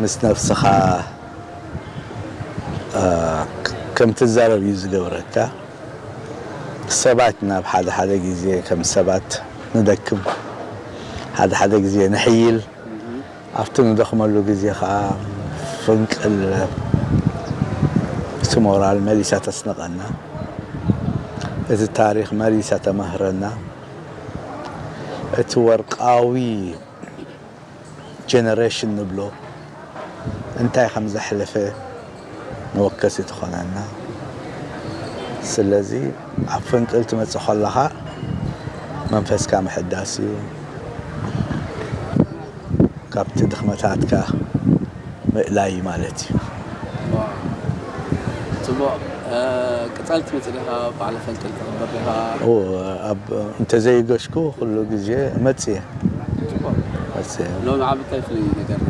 ምስ ነፍስኻ ከም ትዛረብ እዩ ዝገብረካ። ሰባት ናብ ሓደ ሓደ ግዜ ከም ሰባት ንደክም፣ ሓደ ሓደ ግዜ ንሕይል። ኣብቲ ንደኽመሉ ግዜ ከዓ ፍንቅል እቲ ሞራል መሊሳ ተስንቐና፣ እቲ ታሪኽ መሊሳ ተመህረና። እቲ ወርቃዊ ጀነሬሽን ንብሎ እንታይ ከም ዘሕለፈ መወከሲ ትኾነና። ስለዚ ኣብ ፍንቅል ትመጽእ ከለኻ መንፈስካ ምሕዳስ እዩ። ካብቲ ድኽመታትካ ምእላይ ማለት እዩ። ጽቡቕ። ቅጸል ትመጽእ ዲኻ? በዓል ፈንቅል ትኽበር ዲኻ? እንተዘይገሽኩ ኩሉ ግዜ እመጽእ እየ። ሎም ዓብ እንታይ ፍሉይ ነገር